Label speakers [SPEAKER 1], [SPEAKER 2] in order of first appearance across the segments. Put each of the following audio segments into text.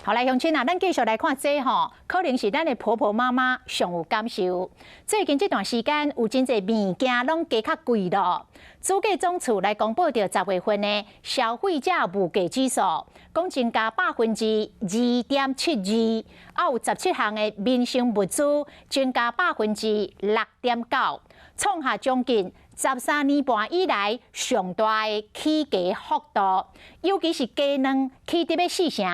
[SPEAKER 1] 好來，鄉親啊，咱繼續來看這吼，可能是咱的婆婆媽媽上有感受。最近這段時間有真濟物件攏加較貴咯。主計總處來公布著10月份的消費者物價指數，講增加2.72%，啊有17項的民生物資增加6.9%，創下將近13年半以來上大的起價幅度，尤其是雞卵起佇欲四成。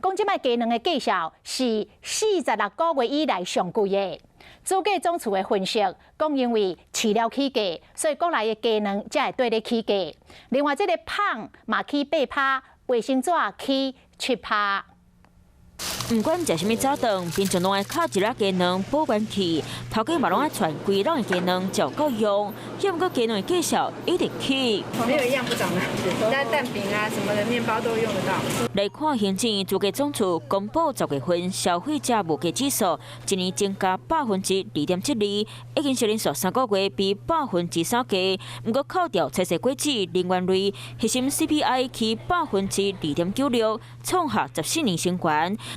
[SPEAKER 1] 講這擺雞卵的價數是46個月以來上貴的。主計總處的分析講，因為飼料起價，所以國內的雞卵才會綴咧起價。另外，這个麭嘛起8趴，衛生紙起7趴。
[SPEAKER 2] 毋管食啥物早頓，平常攏愛敲一粒雞卵補元氣，頭家嘛攏愛傳規籠的雞卵才有夠用。毋過雞卵的價數一直起，
[SPEAKER 3] 沒有一樣不漲的，蛋蛋餅啊什麼的，麵包都用得到。
[SPEAKER 2] 來看行政主計總處公布10月份消費者物價指數，一年增加2.72%，已經是連續3個月比3%低。毋過扣掉菜色果子、能源類，核心 CPI 起2.96%，創下14年新高。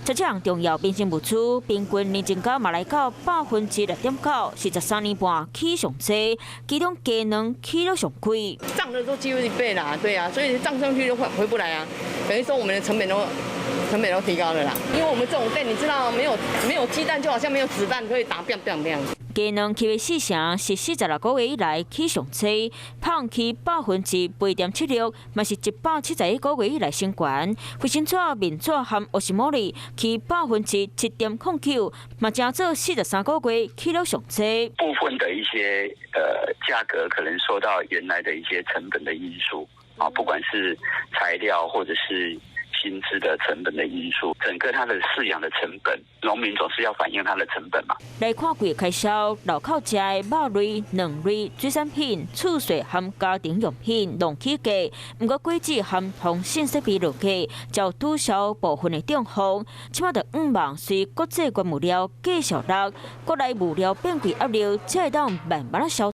[SPEAKER 2] 這項重要民生物資平均年增加嘛來到6.9%，是13年半起上濟，其中雞卵起了上貴。
[SPEAKER 4] 漲的都幾乎一倍啦，對啊，所以漲上去都回回不來啊，等於說我們的成本都提高了啦。因為我們這種店，你知道，沒有雞蛋就好像沒有子彈可以打，砰砰砰。
[SPEAKER 2] 雞卵起欲四成，是46個月以來起上濟，麭起8.76%，嘛是171個月以來新高。衛生紙、麵紙和烏絲毛利起7.09%，嘛成做43個月起了上濟。
[SPEAKER 5] 部分的一些價格可能受到原來的一些成本的因素啊，不管是材料或者是薪資的成本的因素，整個它的飼養的成本，農民總是要反映它的成本嘛。
[SPEAKER 2] 來看規個開銷，路口食的肉類、卵類、水產品、厝稅和家庭用品攏起價，毋過果子和通信設備落價，就抵消部分的漲幅。這擺就向望隨國際原物料繼續落，國內物料變貴壓力，才會當慢慢仔消。